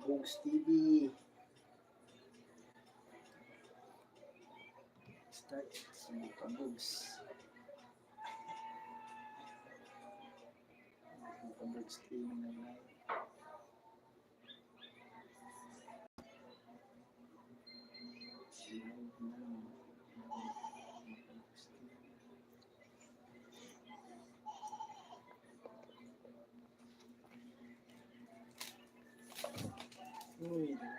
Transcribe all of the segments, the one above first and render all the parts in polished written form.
Kabugs TV. Start sa mga Kabugs. Kabugs TV na live. Live na. Kabugs TV. Uy, diba?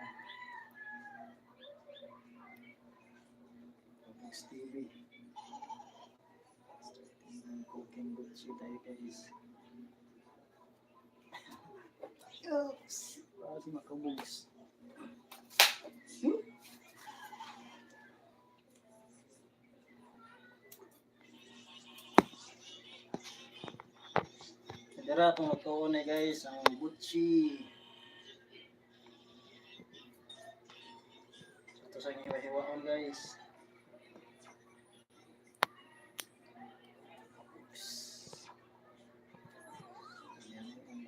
Kabugs TV. Starting ng cooking Gucci tayo, guys. Oops! Para si Makabugs. Kadara itong lutoon eh, guys, ang Gucci. So, ito sa inyong hiwa-hiwaon, guys. Oops. Ayan, ayan.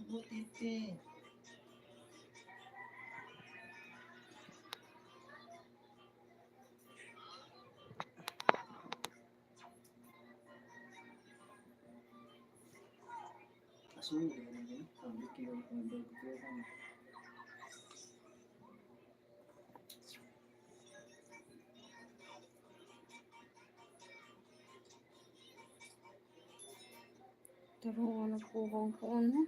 Butiti. Asun, ganyan ganyan. Sabi ko yung barbecue ko. Pero wala po akong ano.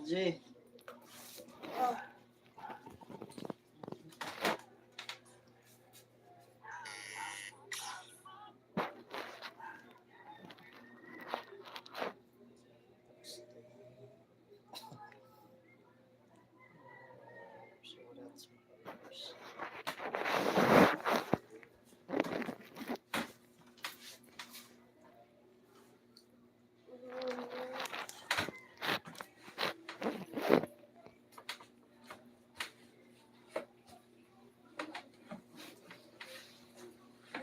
G. Oh. So that's my.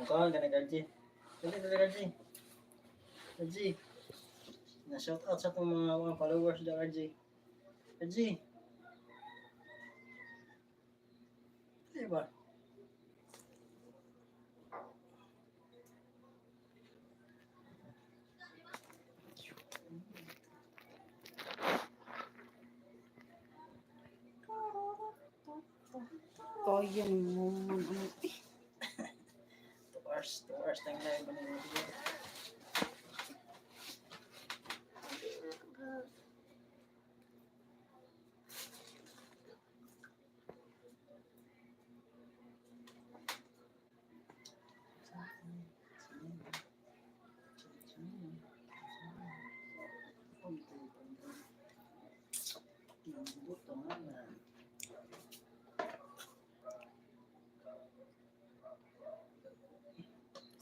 Mukha ka na, Garji. Dali, dali, Garji. Garji. Na shout out sa itong mga followers da, Garji. Garji. Di ba? Kaya mo man ano. Eh, 2 hours, 2 hours tayong live. Ano yun?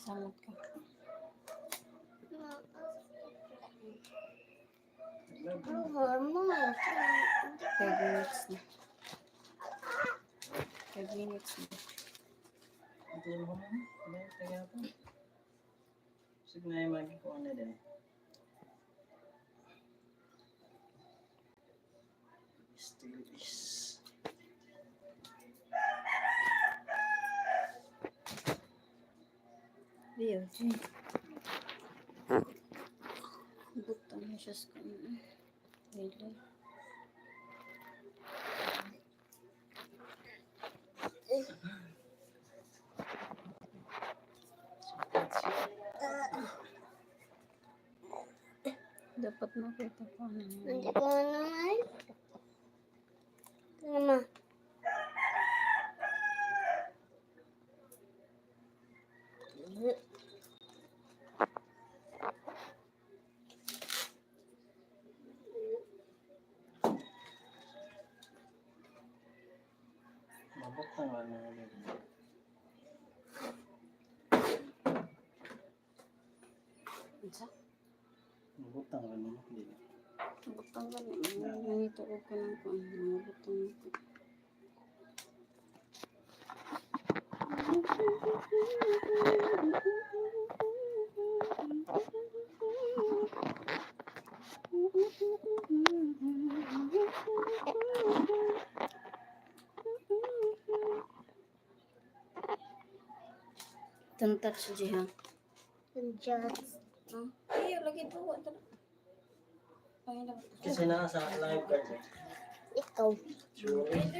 Samot ka. 5 minutes na. 5 minutes na. Sige na yung magkukuha na din. Still is. Leo, G. Butang na siya sa kanya. Really? Dapat makita ko ano yun. Hindi ko naman. Ano ma? Mabutang lang na din. Unsa? Mabutang lang na din. Butang gani. Nangito ko ka ng kuan. Mga butang ko. Don't touch, Jihan. Just. Huh? Ay, lagi to. Ay, dapat. Kasi nasa live ka dyan. Ikaw. Sure. Ay,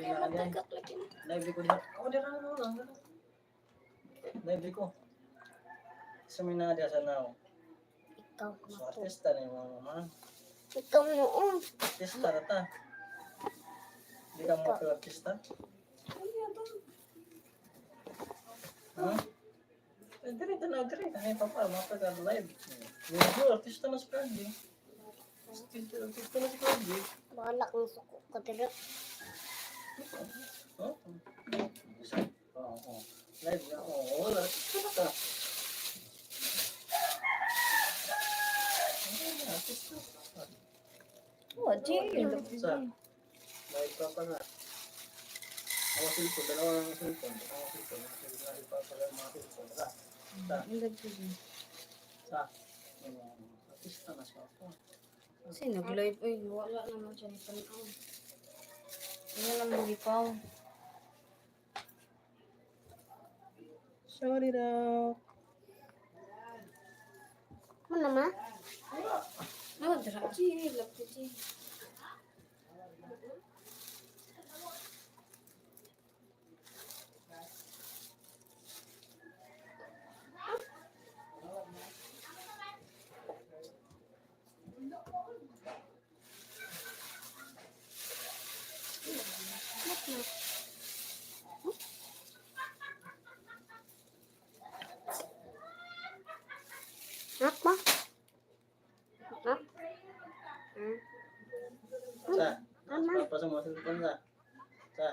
ay, matagak lagi. Live ko dito. Ako di ka na lang. Live ko. Sa may na sa now. Ikaw. So artista na yung mga mama. Ikaw noon. Artista na ta. Hindi ka mga artista? Ay, ito. Ha? Eh, dire na dire. Ay, papa, mapag live. Yung artista na si Candy. Artista na si Candy. Bahala kang suko ka dito. Huh? Oo, oo. Live na. Oo, wala. Artista na ka. Ay, artista. Oh, Jay. Sa live pa pala. Ako cellphone, dalawa ang cellphone. Ako cellphone, live pa pala mga cellphone. Sa, sa. Artista na siya ako. Kasi nag-live, ay, wala naman siya ni Panaw. Ano naman gipaw. Sorry daw. Ano ma? No, dra, Jay, love Jay. Nak ma? Nak? Hmm. Sa, papa sa mga cellphone sa. Sa.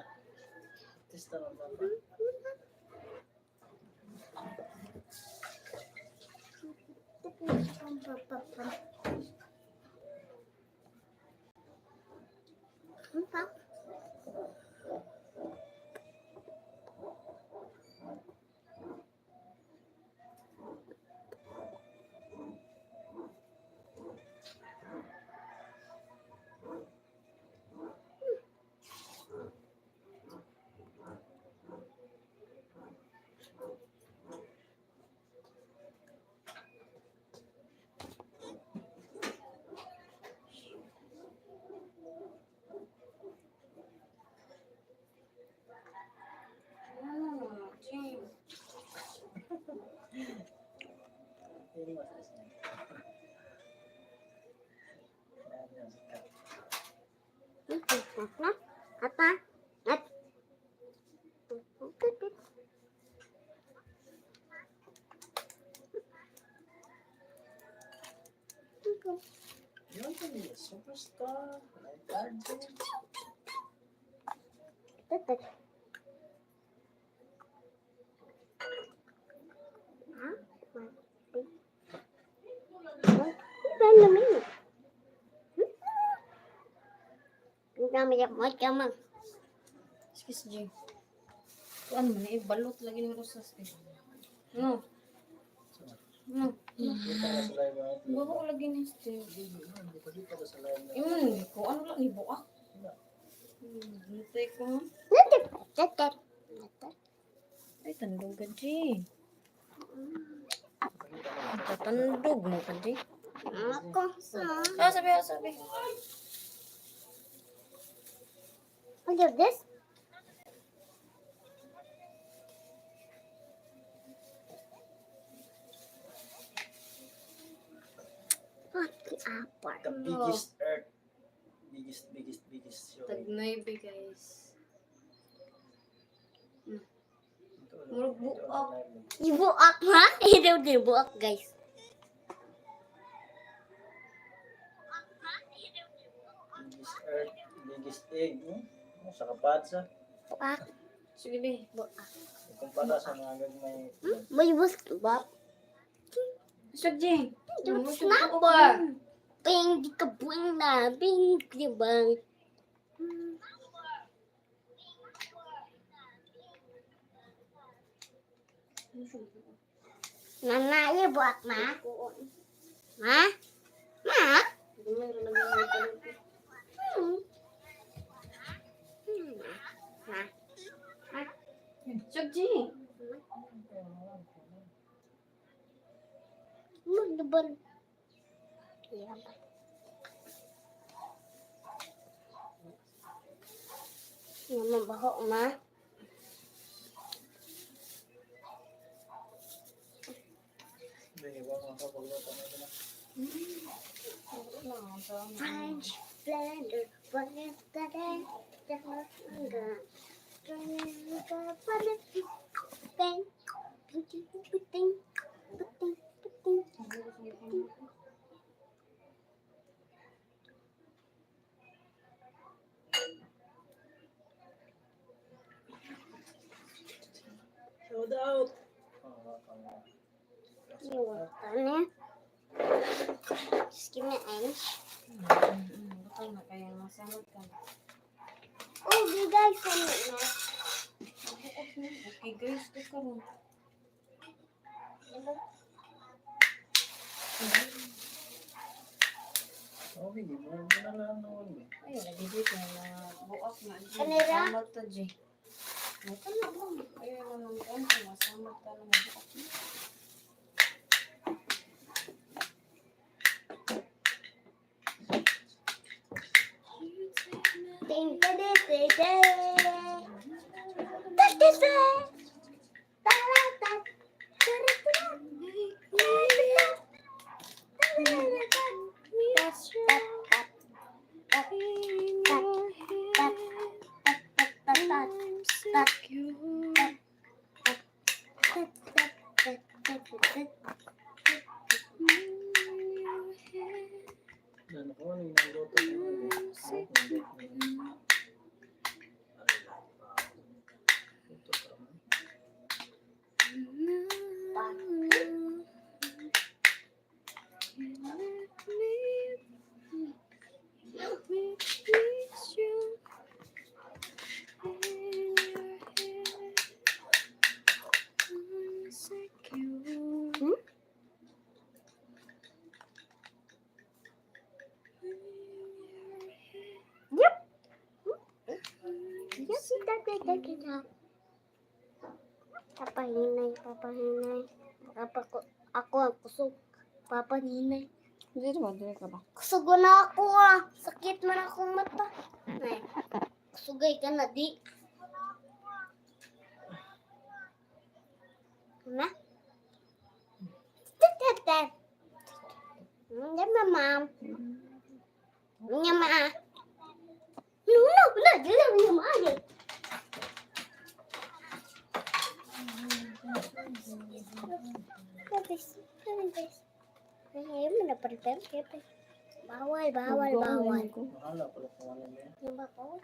Artista na papa. Pam, Ano, Jay. Hindi mo sa isa. Nak, apa? Nak. You want to be a superstar like RJ? Excuse, Jay. Ano man, eh, balot lagi ng rosas eh. No. No. Kita ka sa live mga itlog. Buhok lagi ni Steve. Hindi, hindi pa kita ka sa live na. Imon ko ano lang ni buak. Hintay ko. Ay, tandog ka, G. Tatandog mo ka, G. Ako sa. Ah, sabi, ah, sabi. Look at this. What the apple? The biggest earth. Biggest, biggest, biggest. Tag 9, guys. Ito, Murag ito, buak. live. Ibuak ha? Ito din buak, guys. Biggest earth, biggest egg. Hmm? Oh, sa kapatsa. Buak, Sige, be. buak. Kumpara sa mga gagmay. May bus ba? Sag, G. Don't snapper. Bing di ka buing na, bing di bang. Nana, iya buak ma? Ma? Ma? Hmm. Ma? Ma? Sag, G. Magdabal. Iya ba? Naman baho, ma? Hindi, wala akong pagluto na ito na. French blender, bang. Shout out! Oh, oh, You want it? Just give me an inch. Butang na kayo. Masamot ka. Oh, you guys want it now? Okay, guys. Ito ka ron. oh. Okay, mo na lang noon eh. Ay, lagi dito. Mga buak na. G. Kanira? Masamot ta, G. Ito na ba? Ayaw na ng konti. Masamot ta na mabuak na. Ding, da, da, da, da. Da, da, da. Da, da, da. Da, da, da. Da, da, da. Da, da, da, da. Da, da, da. Da, da, da, da. Da, da. Da, da, da, da, da, da. Ano ko, ano yung naluto ko nun eh. Ano, hindi. Ay, ito pa man. Hmm? Yep. Yep, da, da, da, da, da. Papahinay, papahinay. Papa ko, ako ang kusog. Papahinay. Dito ba? Dito ka ba? Kusog na ako ah. Sakit man akong mata. Ay, kusugay ka na di. Ma? Tata. Hindi, mama. Nyama. No, no, no, no, no, no. Bawal, bawal, bawal. Mahala pala kung ano ba yan. Yung ba bawal?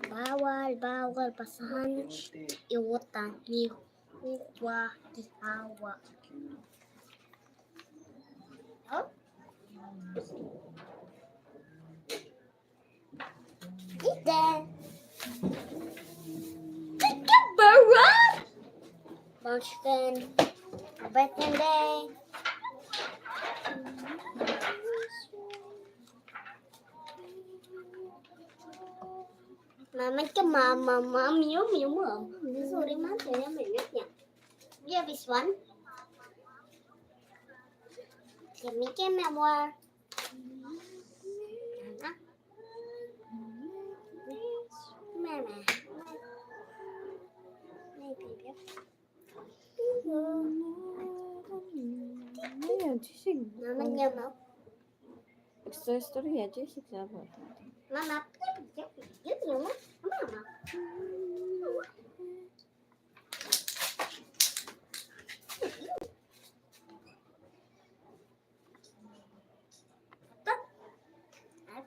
Bawal, bawal, basahan, Pinti, iwatan, ni huwa, kihawa. secure. Oh? Ite! Kikabara! Munchkin. Birthday. Mama ka mama mom you you mom. Sorry mom, kaya may niya. Yeah, this one. Give me give me more. Mama. Mama. Maybe. Ayun, sisig. Mama niya mo. Istorya, sisig sa abot. Mama. Mama.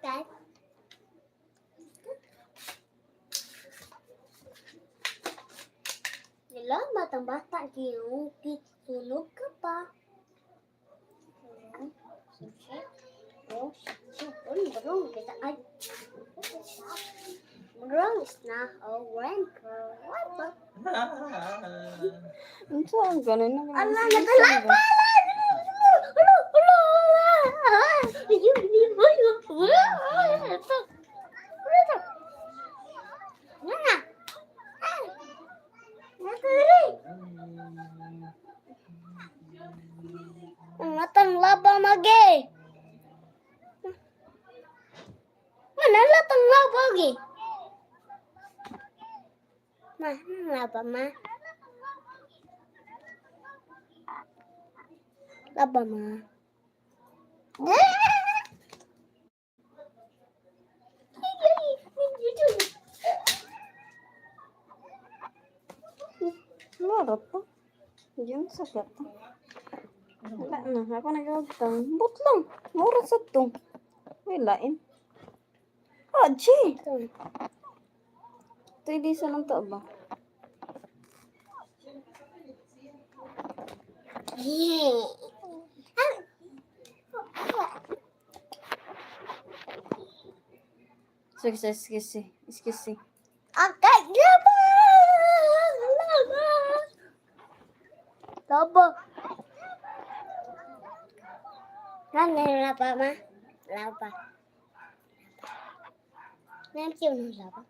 Okay. Wala, batang bata, tulog ka pa. Wrong is not a grandpa. Unsa ang ganun na? Ala, nakalapa! Ala, ala, ala! Nana! Matang laba mage. Mana latang laba ge? Ma, laba ma. Laba ma. Marot to. Yun sa gata. Wala na. Ako nagagtang. But lang. Mura sa to. May lain. Ah, G! Ito hindi sa lang to ba? Sige, sige, sige. Excuse me. Okay, laba! Laba! Laba. Laba, laba, ma. Laba. Nanti yung laba.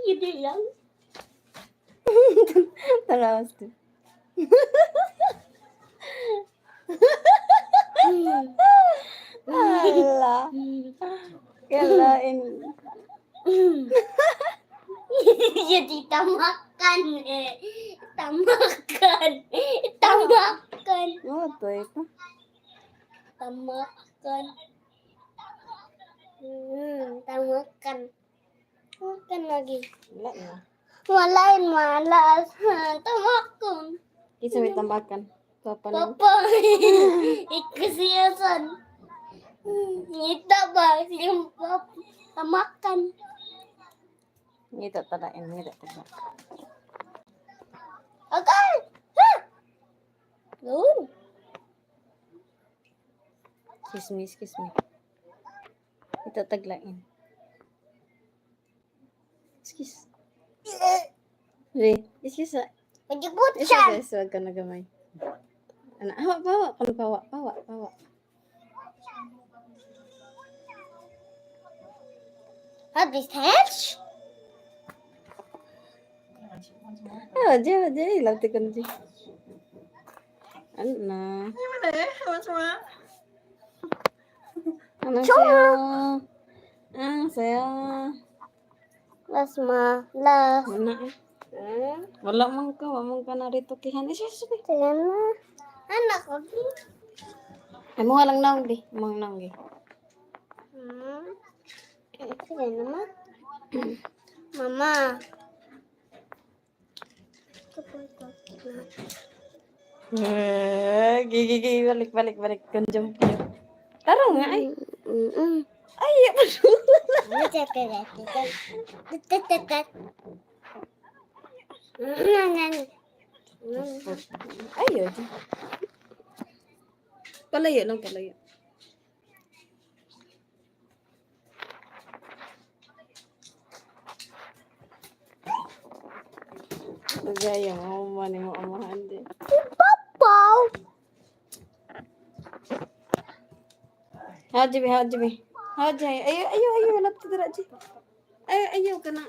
Yun lang. Tarawas to. Ala. Kalain. Jadi tamakan eh. Tamakan. Tamakan. Oh, ito ito. Tamakan. Tamakan. Makan lagi. Wala na. Walay malas. Tamakan. Isa may tambakan. Papa na. Papa. Ikasiyasan. Ngita ba? Siyang papa. Tamakan. Ngita talain. Ngita talain. Okay. Ha! Doon. Kiss me, excuse me. Ito taglain. Excuse. Re, excuse ah. Pagibot Isa siya. guys, wag ka na gamay. Ana, hawa, pawa, kung pawa, pawa, pawa. Habis hatch. Ah, di, di, love ko na di. Ano na? Ano saya? Ang saya. Las ma. Las. Wala eh. Wala man ka, wala man ka narito kihan. Eh, sige. Sige na. Anak ko. Ay, mga lang naong di. Mga naong di. Sige na ma. Mama. Eh, gigi, gigi, balik, balik, balik. Kunjong kayo. Tara nga ay. Ay, Ayaw. Palayo lang, palayo. Dugay mo man mo amahan di. Papaw. Ha jibi, ha jibi. Ha jibi. Ayo ayo ayo laptop dira ji. Ayo ayo kana.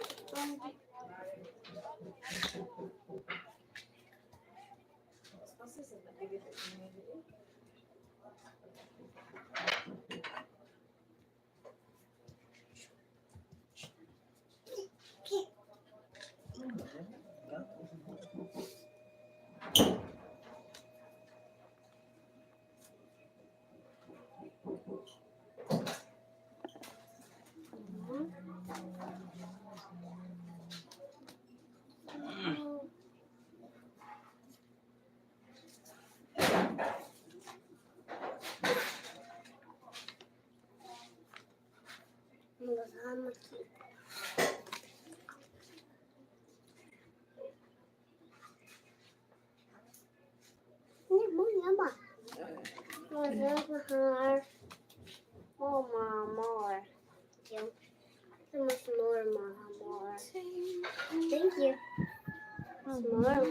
More, more, more. Thank you. More, more, more. Thank you. More, more,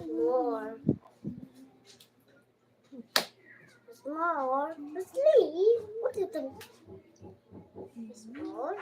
more. More. Sleep. What do you think? More.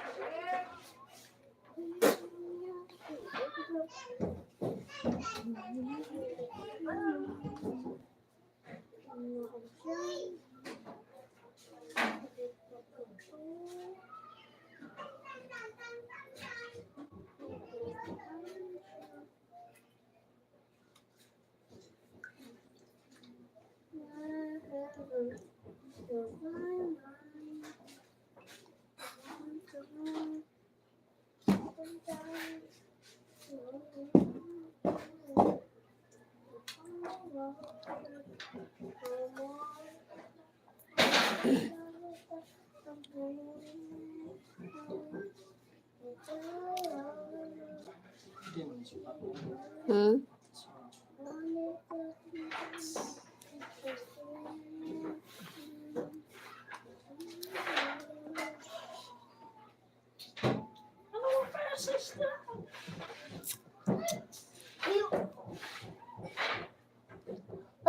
Hindi mo suka.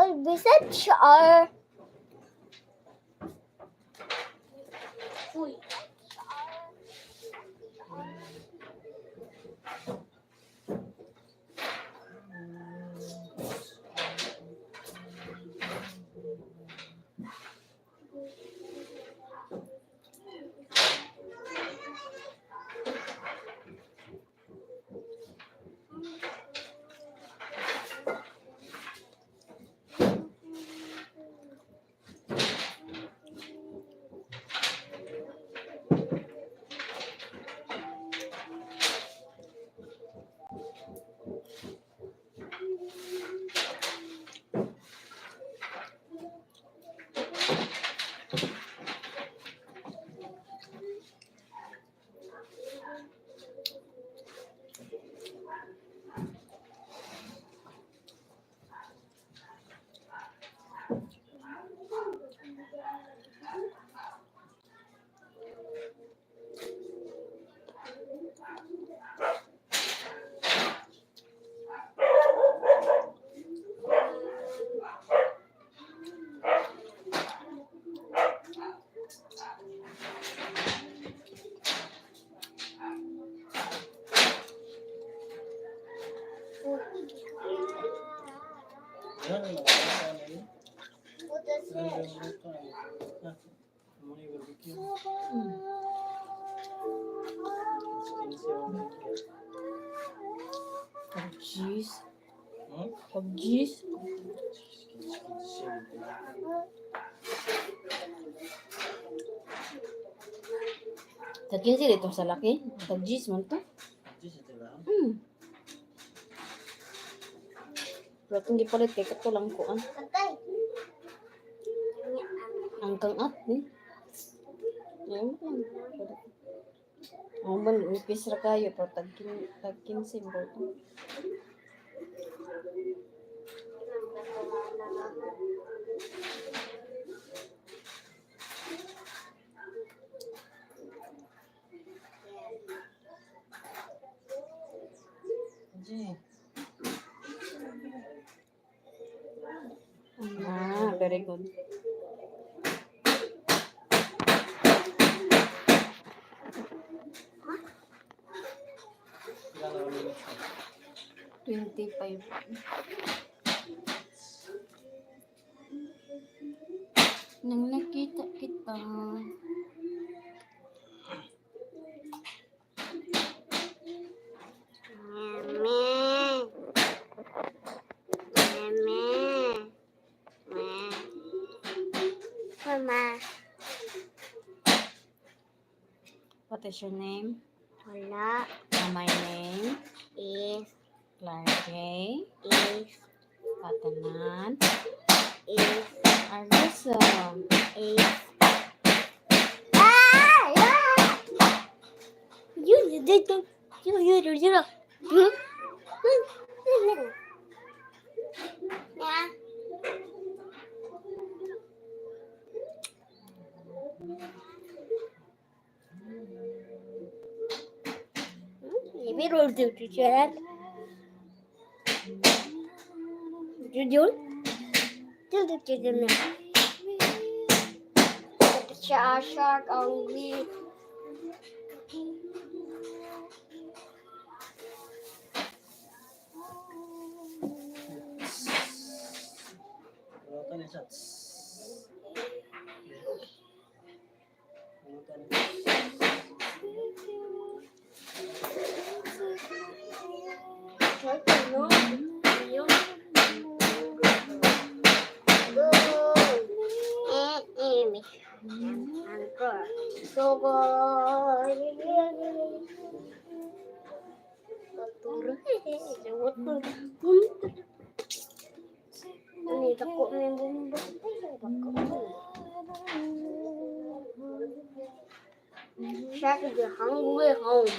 Oi, bisan siya. Uy. Yan, ang mga ano yun. What is Ano it? yung luto, ano? Ah, muna yung barbecue. Mas 15 ang barbecue. Pag cheese. Hmm? Pag cheese. 15 ang barbecue. Tag 15 dito sa laki. Tag cheese man to. Cheese, ito ba? Pero itong gipalit kay kato lang ko ah. Tatay. Ang kang at ni. Ayun lang. Ang man nipis ra kayo pero tag 15 bro to. G. Very good. Wala na kami minutes na. 25. Nang nakita kita. Meme. Meme. Meme. Mama. What is your name? Wala. My name Is. Clara J. Is. Patanan. Is. Arviso. Is. Ah! Ah! You did it. You. Yeah. Shark only. Pulutan na siya. Pulutan na. Shark is hungry home.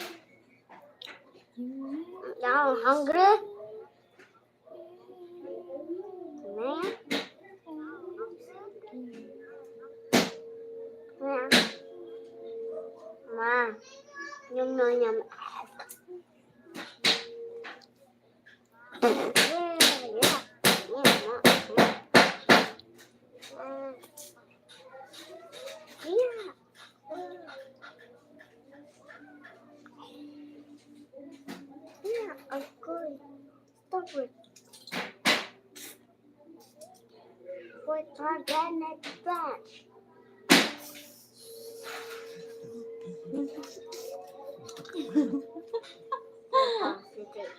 Now I'm hungry. Man. Yeah. Ma. Yum yum yum. Yeah. Yeah, of course. Stop it. What organic branch?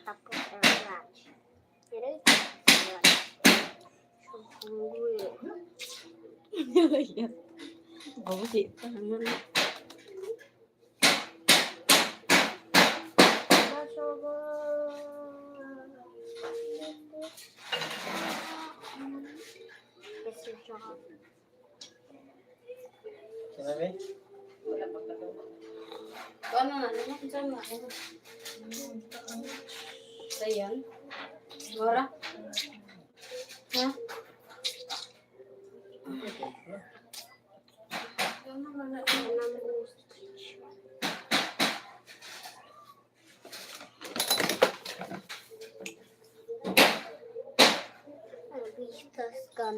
Tapos ang branch. Bawsi pa naman. Mr. John. Sinabi? Ano na? Ano na? Saan na? Ano? Sayan? Gora? Ha? Gun.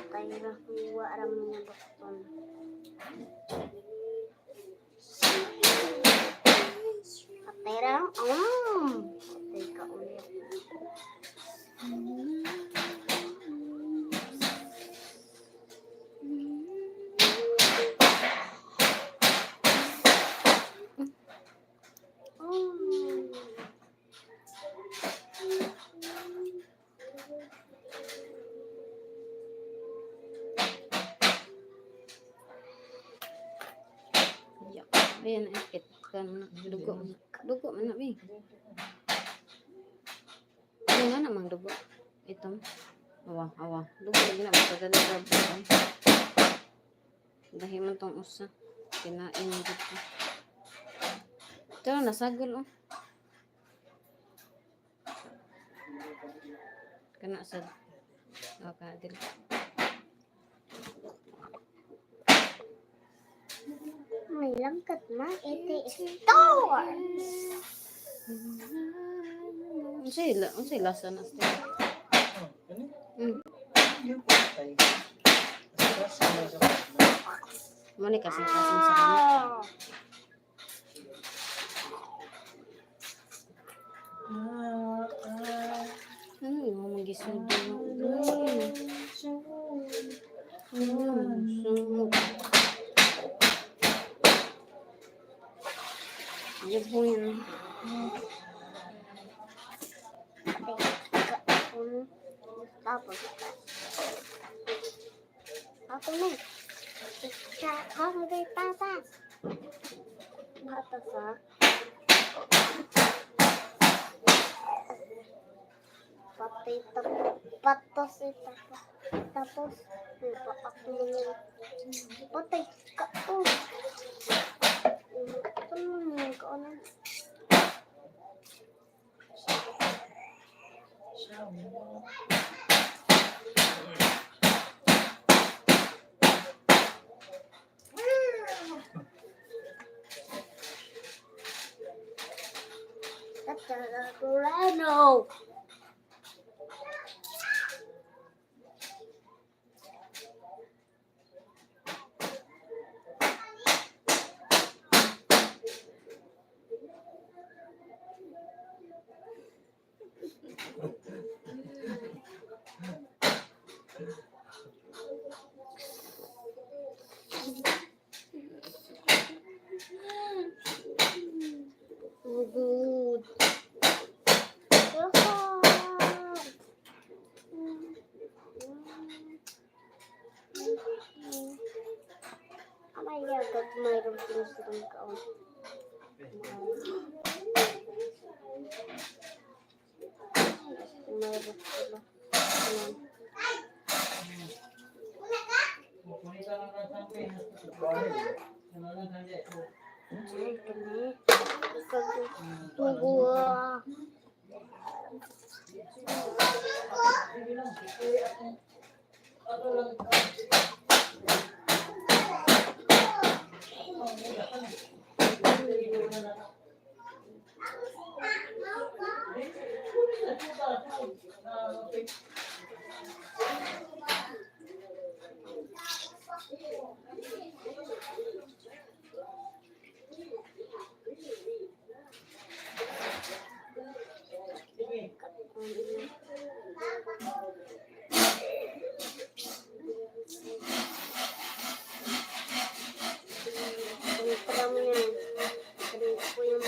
Tayo kuha aram niya bakton. Patay ra. Patay ka ulit. Yak. Ayan, ikit. Kan, dugo. Dugo man na, bi. Ano nga namang dugo? Ito. Awa, awa. Dugo lagi na. Magpadala sa Dahi man tong usa. Kinain mo dito. Ito, nasagol oh. Kana sad. Oh, kana dili. May langkat na. Ito is store. Unsay lasa na sa Oh, ano? Yung patay. Kasi sa Mo ni kasing-kasing sa kanya. Ano yung mga gisudo? Ano? Yan po yan. Tapos. Ako na. Ako na tata. Bata sa. Patay tapos tapos tapos ako na patay ka oh. Ano ka ano? Ano? Good. Amaya, gat mayroon silang kaon. Mayroon sila. Ay, kani. Tugo. Kontra mo yan. Kontra ko yung.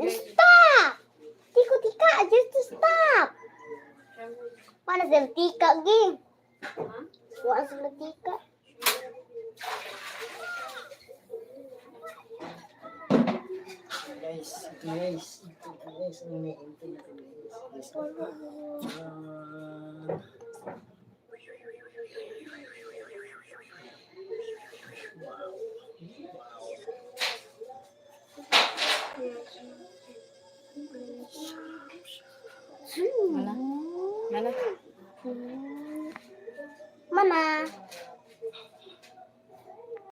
Stop! Tiko tika, just stop. Wala sila tika gi. Wala sila tika. Guys, ito guys, ito guys, ang hinihintay natin guys. Guys, wow. Wow. Mana? Mana?